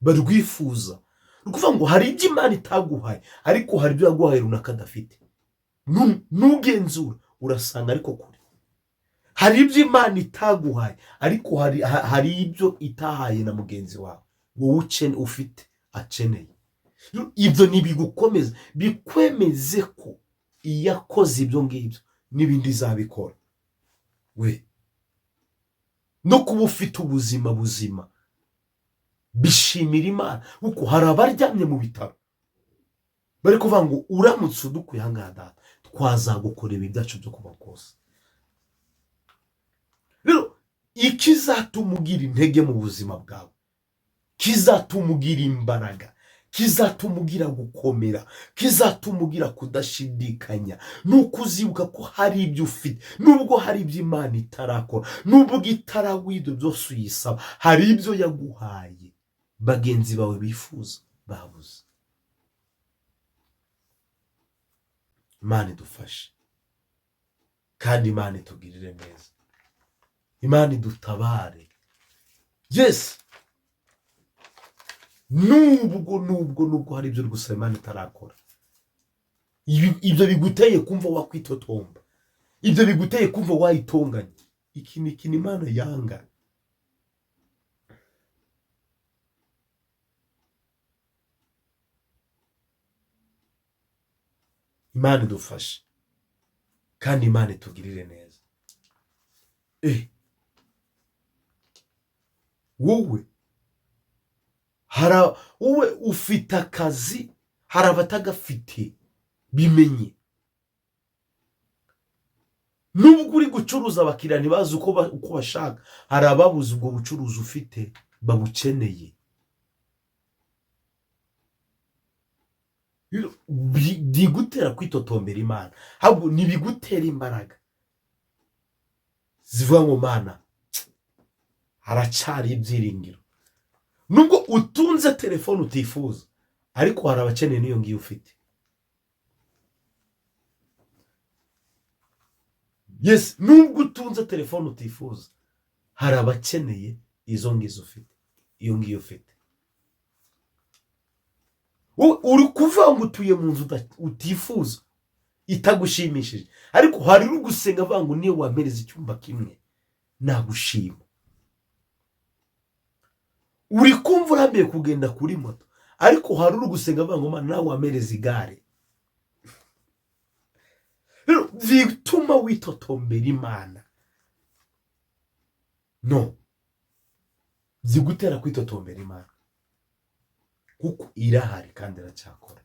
barwifuza. Ni ukuvuga ngo hari ibyo Imana itaguhaye, ariko hari ibyo yaguhaye runaka adafite. Nugenzura urasanga ariko kure. Hari ibyo Imana itaguhaye, ariko hari ibyo itahaye na mugenzi wawe wowe ufite akeneye. Ibyo ntibigukomeza, bikwemeze ko iyo akoze ibyo ngibyo n'ibindi izabikora. We no kuba ufite ubuzima buzima bishimira Imana, kuko hari abaryamye mu bitaro bari kuvuga ngo uramutse udukuye aha ngaha data, twazagukorera ibyacu byo kuba kose. Rero ikizatuma ugira intege mu buzima bwawe, kizatuma ugira imbaraga, kizatuma ugira gukomera, kizatuma ugira kudashidikanya, ni uko uzibuka ko hari ibyo ufite, nubwo hari ibyo Imana itarakora, nubwo itaraguha ibyo byose uyisaba, hari ibyo yaguhaye bagenzi bawe bifuza babuze. Imana idufashe kandi Imana itugirire neza, Imana idutabare. Yes, nubwo hari ibyo uri gusaba Imana itarakora, ibyo biguteye kumva wakwitotomba, ibyo biguteye kumva wayitonganya, iki ni ikintu Imana yanga. Imana idufashe Kandi Imana itugirire neza. Wowe wowe ufite akazi, hari abatagafite, bimenye. Nubwo uri gucuruza abakiriya ntibazi uko bashaka, hari ababuze ubwo bucuruzi ufite babukeneye. Bigutera kwitotombera Imana, ahubwo ntibigutera imbaraga zivuga ngo Mana haracyari ibyiringiro. Nubwo utunze telefone utifuza, ariko hari abakeneye n'iyo ngiyo ufite. Yes, nubwo utunze telefone utifuza, hari abakeneye izo ngizo ufite, iyo ngiyo ufite. Uri kuvuga ngo utuye mu nzu utifuza itagushimishije, ariko hari uri gusenga avuga ngo niyo wampereza icyumba kimwe nagushima. Uri kumva urambiye kugenda kuri moto, ariko hari uri gusenga avuga ngo Mana nawe wampereza igare. Rero bituma witotombera Imana. No, zigutera kwitotombera Imana kuko irahari kandi iracyakora.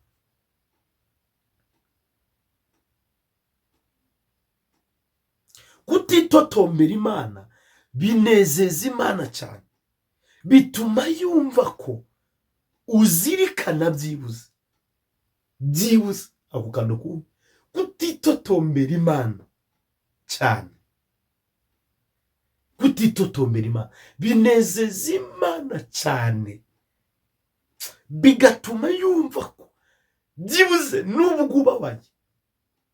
Kutitotombera Imana binezeza Imana cyane, bituma yumva ko uzirikana byibuze byibuze ako kantu kumwe. Kutitotombera Imana cyane, kutitotombera Imana binezeza Imana cyane, bigatuma yumva ko byibuze nubwo ubabaye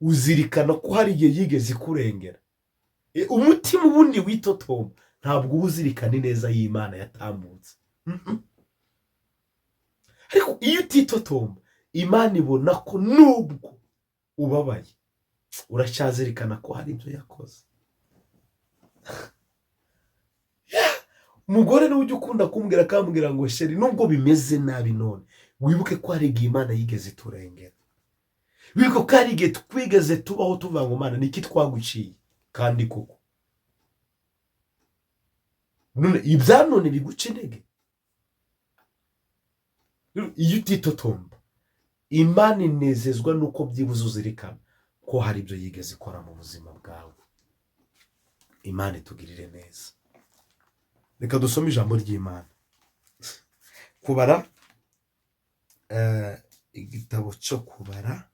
uzirikana ko hari igihe yigeze ikurengera. Umutima ubundi witotomba ntabwo uba uzirikana ineza y'Imana yatambutse. Ariko iyo utitotomba, Imana ibona ko nubwo ubabaye uracyazirikana ko hari ibyo yakoze. Umugore niwe ujya ukunda kumbwira akambwira ngo sheri nubwo bimeze nabi none wibuke ko hari igihe Imana yigeze iturengera, wibuke ko hari igihe twigeze tubaho tuvuga ngo Mana niki twaguciye, kandi koko none ibya none biguca intege. Iyo utitotomba, Imana inezezwa nuko byibuze uzirikana ko hari ibyo yigeze ikora mu buzima bwawe. Imana itugirire neza. Reka dusome ijambo ry'Imana. Kubara, igitabo cyo Kubara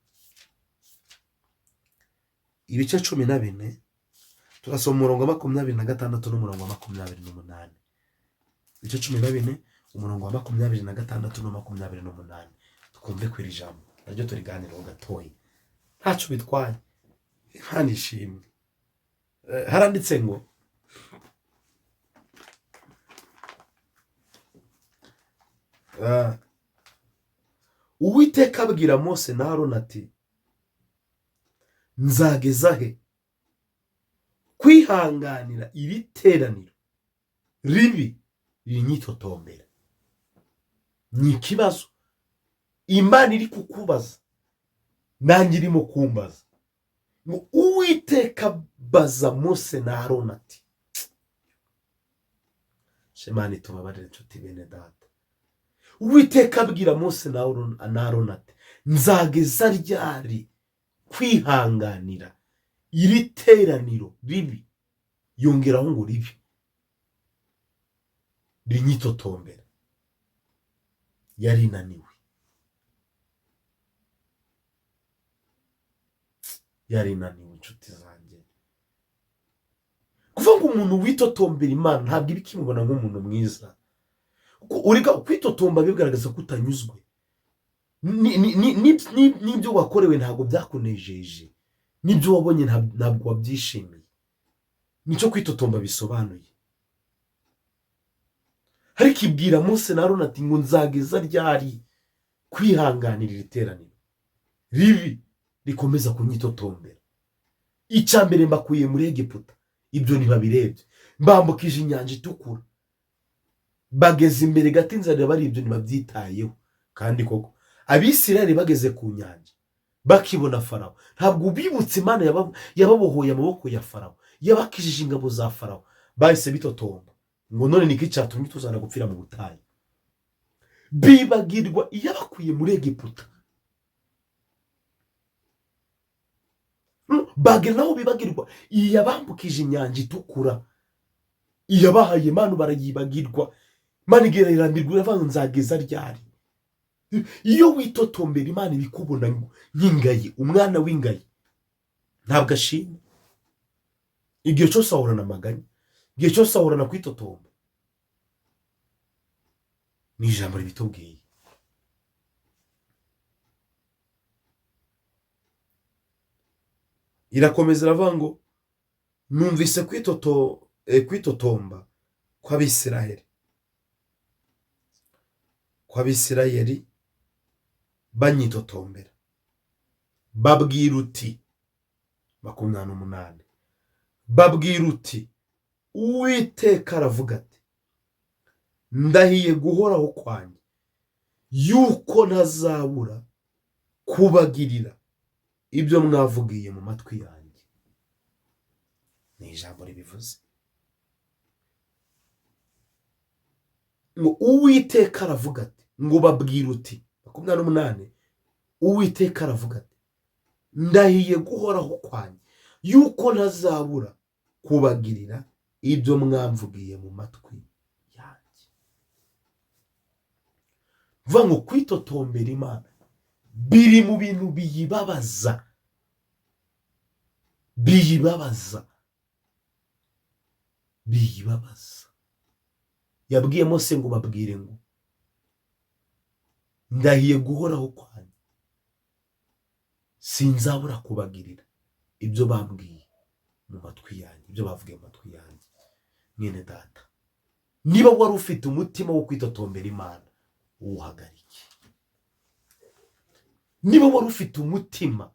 ibice 14, turasoma umurongo wa 26 n'umurongo wa 28. Ibice 14 umurongo wa 26 na 28. Twumve ku iri jambo naryo turiganireho gatoya, ntacyo bitwaye. Imana ishimwe. Haranditse ngo Uwiteka abwira Mose na Aroni ati nzageza he kwihanganira iri teraniro ribi rinyitotombera? Ni ikibazo Imana iri kukubaza, nanjye irimo kumbaza. Ngo Uwiteka baza Mose na Aroni ati, Imana itubabarire inshuti bene data. Uwiteka abwira Mose na Aroni ati nzageza ryari kwihanganira iri teraniro ribi, yongeraho ngo ribi rinyitotombera. Yarinaniwe, yarinaniwe inshuti zanjye. Kuvuga ngo umuntu witotombera Imana ntabwo iba ikimubona nk'umuntu mwiza. Ureka kwitotomba bigaragaza ko utanyuzwe n'ibyo wakorewe, ntabwo byakunejeje, n'ibyo wabonye ntabwo wabyishimiye. Nicyo kwitotomba bisobanuye. Ariko ibwira Mose na Aroni ati ngo nzageza ryari kwihanganira iri teraniro ribi rikomeza kunyitotombera? Icya mbere mbakuye muri Egiputa, ibyo ntibabirebye, mbambukije inyanja itukura, bageze imbere gato inzara bari, ibyo ntibabyitayeho. Kandi koko Abisirayeli bageze ku nyanja Bakibona Farawo, ntabwo bibutse Imana yababohoye amaboko ya Farawo, yabakijije ingabo za Farawo. Bahise bitotomba ngo none niki cyatumye tuzana gupfira mu butayu? Bibagirwa iyabakuye muri Egiputa. Bagera naho bibagirwa iyabambukije inyanja itukura, iyabahaye Imana barayibagirwa. Imana igereranyirwa iravuga nzageza ryari? Iyo witotombera Imana ibikubona nk'ingayi, umwana w'ingayi ntabwo ashima. Igihe cyose ahorana amaganya, igihe cyose ahorana kwitotomba. Ni ijambo ribitubwiye. Irakomeza iravuga ngo numvise kwitotomba kw'Abisiraheli, kw'Abisirayeli banyitotombera, babwira uti 28, babwira uti Uwiteka aravuga ati ndahiye guhoraho kwanjye yuko ntazabura kubagirira ibyo mwavugiye mu matwi yanjye. Ni ijambo ribivuze ngo Uwiteka aravuga ati, ngo babwira uti 28, Uwiteka aravuga ati ndahiye guhoraho kwanjye yuko ntazabura kubagirira ibyo mwamvugiye mu matwi yanjye. Vuga ngo kwitotombera Imana biri mu bintu biyibabaza, biyibabaza, biyibabaza. Yabwiye Mose ngo babwire ngo ndahiye guhoraho kwanjye sinzabura kubagirira ibyo bambwiye mu matwi yanjye, ibyo bavugiye mu matwi yanjye. Mwene data, niba wari ufite umutima wo kwitotombera Imana, uwuhagarike. Niba wari ufite umutima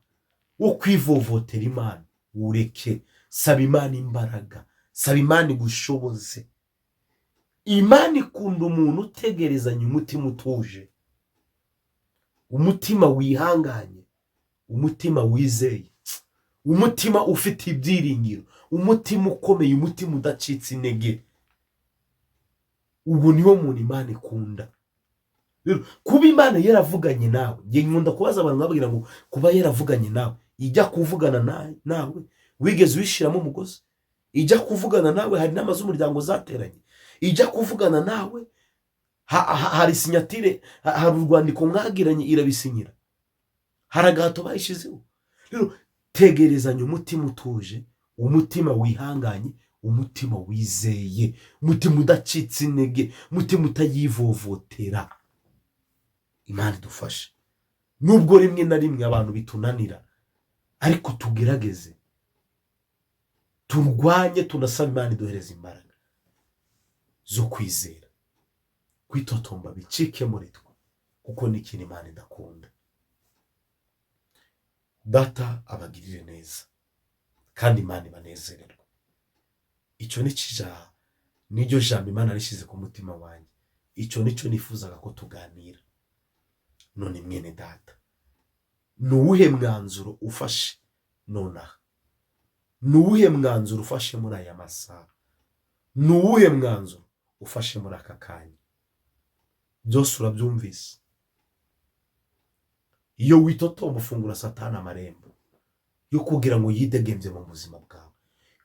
wo kwivovotera Imana, ureke. Saba Imana imbaraga, saba Imana igushoboze. Imana ikunda umuntu utegerezanya umutima utuje, umutima wihanganye, umutima wizeye, umutima ufite ibyiringiro, umutima ukomeye, umutima udacitse intege. Ubu niwo muntu Imana ikunda. Kuba Imana yaravuganye nawe, njye nkunda kubaza abantu babwira ngo kuba yaravuganye nawe, ijya kuvugana nawe wigeze uyishiramo umugozi? Ijya kuvugana nawe hari inama z'umuryango zateranye? Ijya kuvugana nawe hari sinyatire, hari urwandiko mwagiranye irabisinyira, hari agahato bayishizeho? Rero tegerezanya umutima utuje, umutima wihanganye, umutima wizeye, umutima udacitse intege, umutima utayivovotera. Imana idufashe. Nubwo rimwe na rimwe abantu bitunanira, ariko tugerageze, turwanye, tunasaba Imana iduhereza imbaraga zo kwizera. Kwitotomba bicike muri twe, kuko ni ikintu Imana idakunda. Data abagirire neza kandi Imana ibanezererwe. Icyo ni cyo niryo jambo Imana rishyize ku mutima wanjye. Icyo nicyo nifuzaga ko tuganira. None mwene data, ni uwuhe mwanzuro ufashe nonaha? Ni uwuhe mwanzuro ufashe muri aya masaha? Ni uwuhe mwanzuro ufashe muri aka kanya? Byose urabyumvise. Iyo witotomba ufungura Satani amarembo yo kugira ngo yidegembye mu buzima bwawe.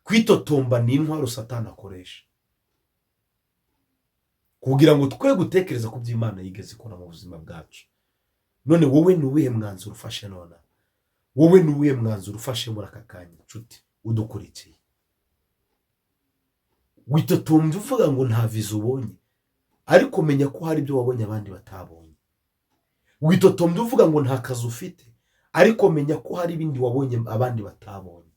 Kwitotomba ni intwaro Satani akoresha kugira ngo twe gutekereza ku by'Imana yigeze ikora mu buzima bwacu. None wowe ni uwuhe mwanzuro ufashe nonaha? Wowe ni uwuhe mwanzuro ufashe muri aka kanya, nshuti udukurikiye? Witotombye uvuga ngo nta viza ubonye, ariko menya ko hari ibyo wabonye abandi batabonye. Witotombye uvuga ngo nta kazi ufite, ariko menya ko hari ibindi wabonye abandi batabonye.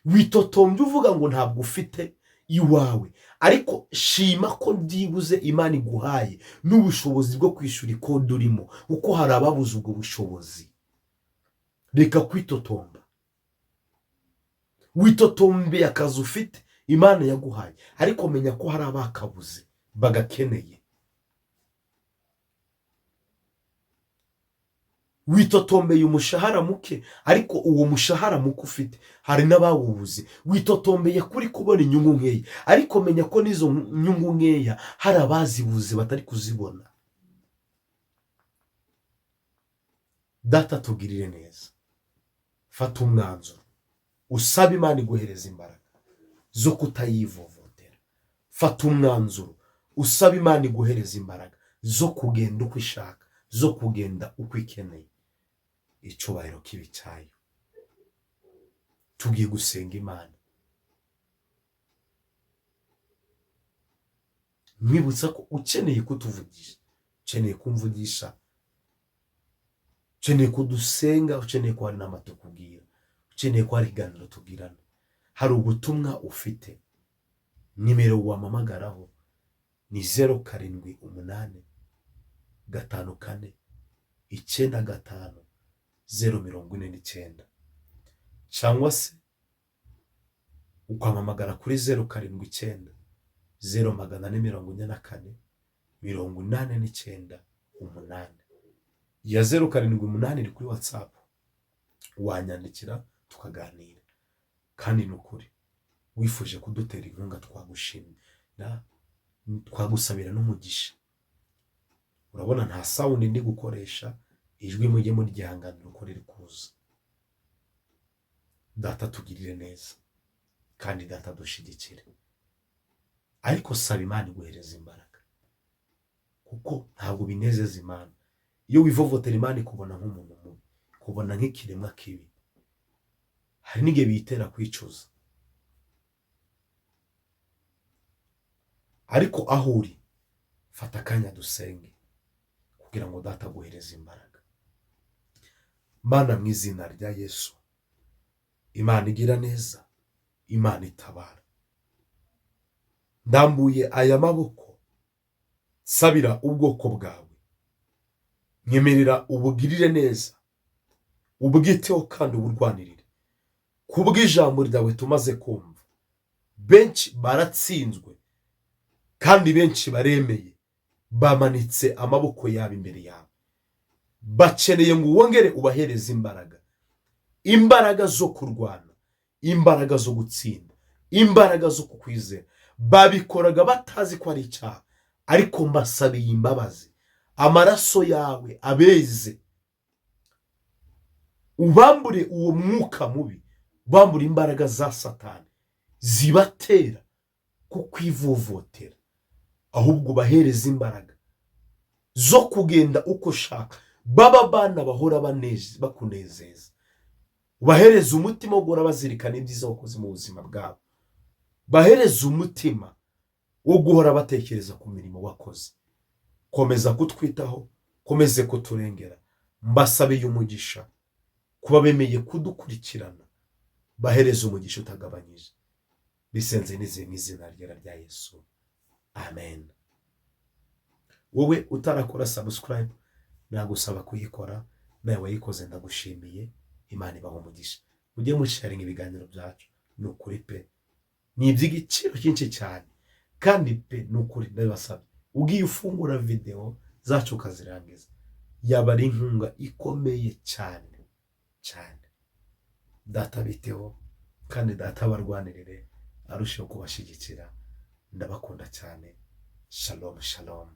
Witotombye uvuga ngo ntabwo ufite iwawe, ariko shima ko byibuze Imana iguhaye n'ubushobozi bwo kwishyura ikode urimo, kuko hari ababuze ubwo bushobozi. Reka kwitotomba. Witotombeye akazi ufite Imana yaguhaye, ariko menya ko hari abakabuze bagakeneye. Witotombeye umushahara muke, ariko uwo mushahara muke ufite hari n'abawubuze. Witotombeye kuri kubona inyungu nkeya, ariko menya ko n'izo nyungu nkeya hari abazibuze batari kuzibona. Data tugirire neza. Fata umwanzuro usaba Imana iguhereza imbaraga zo kutayivovotera. Fata umwanzuro usaba Imana iguhereza imbaraga zo kugenda uko ishaka, zo kugenda uko ikeneye. Icyubahiro kibi cyayo. Tugiye gusenga Imana. Mwibutsa ko ukeneye kutuvugisha, ukeneye kumvugisha, ukeneye kudusenga, ukeneye ko hari inama tukubwira, ukeneye ko hari ikiganiro tugirana, hari ubutumwa ufite, nimero wampamagaraho ni 078 54 95 049, cyangwa se ukampamagara kuri 079 0444 89 8. Ya 078 iri kuri WhatsApp, wanyandikira tukaganira. Kandi ni ukuri wifuje kudutera inkunga twagushimira, twagusabira n'umugisha. Urabona nta sound ndi gukoresha, ijwi mujye muryihanganira uko riri kuza. Data tugirire neza kandi Data dushyigikire, ariko saba Imana iguhereza imbaraga, kuko ntabwo binezeza Imana iyo wivovotera. Imana ikubona nk'umuntu mubi, ikubona nk'ikiremwa kibi. Hari n'igihe biyitera kwicuza, ariko aho uri fata akanya dusenge kugira ngo Data aguhereze imbaraga. Mana, mu izina rya Yesu, Imana igira neza, Imana itabara, ndambuye aya maboko nsabira ubwoko bwawe, nyemerera ubugirire neza, ubwiteho kandi uburwanirire. Kubw'ijambo ryawe tumaze kumva, benshi baratsinzwe kandi benshi baremeye, bamanitse amaboko yabo imbere yawe, bakeneye ngo wongere ubahereze imbaraga, imbaraga zo kurwana, imbaraga zo gutsinda, imbaraga zo kukwizera. Babikoraga batazi ko ari icyaha, ariko mbasabiye imbabazi, amaraso yawe abeze, ubambure uwo mwuka mubi, ubambure imbaraga za Satani zibatera kukwivovotera, ahubwo ubahereze imbaraga zo kugenda uko ushaka, baba bana bahora bakunezeza, ubahereze umutima wo guhora bazirikana ibyiza wakoze mu buzima bwabo, bahereze umutima wo guhora batekereza ku mirimo wakoze. Komeza kutwitaho, komeze kuturengera. Mbasabiye umugisha kuba bemeye kudukurikirana, bahereze umugisha utagabanyije. Bisenze nizeye mu izina ryera rya Yesu, amen. Wowe utarakora subscribe, nagusaba kuyikora, nawe wayikoze ndagushimiye. Imana ibaha umugisha. Mujye musharinga ibiganiro byacu, ni ukuri pe, ni iby'igiciro cyinshi cyane, kandi pe ni ukuri ndabibasabye, ugiye ufungura videwo zacu ukazirangiza, yaba ari inkunga ikomeye cyane cyane. Data biteho kandi Data abarwanirire, arusheho kubashyigikira. Ndabakunda cyane. Shalom shalom.